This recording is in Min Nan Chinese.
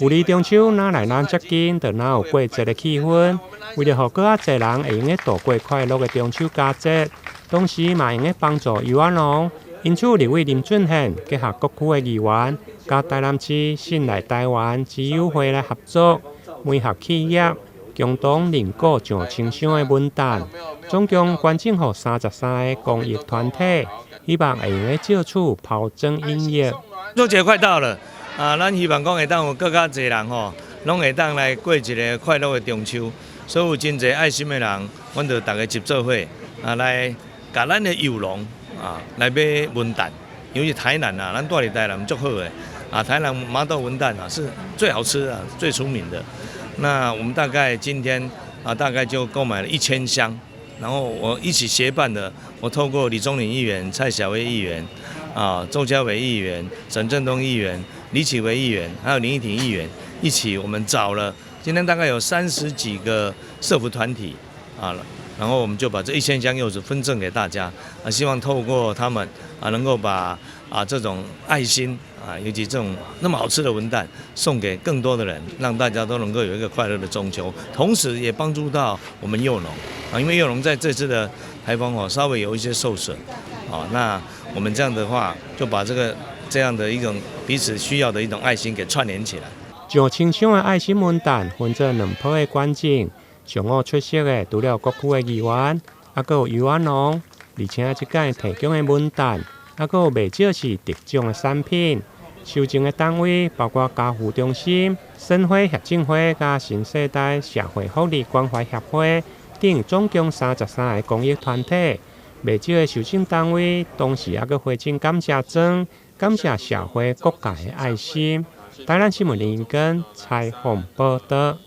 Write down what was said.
舊年中秋若來咱遮近，就若有過節的氣氛。為著予閣較濟人會用得度過快樂的中秋佳節，同時嘛會用得幫助柚仔農。因此，立委林俊憲結合各區的議員，佮台南市信賴台灣之友會來合作，媒合企業共同認購上千箱的文旦，總共捐贈予33個公益團體，希望會用得借此拋磚引玉。中秋節快到了。啊，咱希望講會當有閣較濟人吼，攏會當來過一个快樂的中秋。所以有真濟愛心的人，阮就逐家集做伙啊，來共咱的柚農啊來買文旦，尤其台南啊，咱住佇台南足好的啊，台南麻豆文旦啊是最好吃啊，最出名的。那我們大概今天啊，大概就購買了1000箱，然後我一起協辦的，我透過李宗霖議員、蔡小薇議員、啊周家偉議員、沈振東議員、李啟維議員，還有林依婷議員一起，我們找了今天大概有30幾個社福團體啊，然後我們就把這1000箱柚子分贈給大家啊，希望透過他們啊，能夠把啊這種愛心啊，尤其這種那麼好吃的文旦送給更多的人，讓大家都能夠有一個快樂的中秋，同時也幫助到我們柚農啊，因為柚農在這次的颱風哦稍微有一些受損啊，那我們這樣的話就把這樣的一種彼此需要的一種愛心給串聯起來。上千箱的愛心文旦分做兩批的捐贈，上午出席的除了各區的議員，猶閣有柚仔農，而且這擺提供的文旦，猶閣有袂少是特獎的產品。收贈的單位包括家扶中心、省會協進會佮新世代社會福利關懷協會等，總共33個公益團體。袂少的受贈單位，同時猶閣回贈感謝狀，感謝社會各界的愛心。台南新聞林根採訪報導。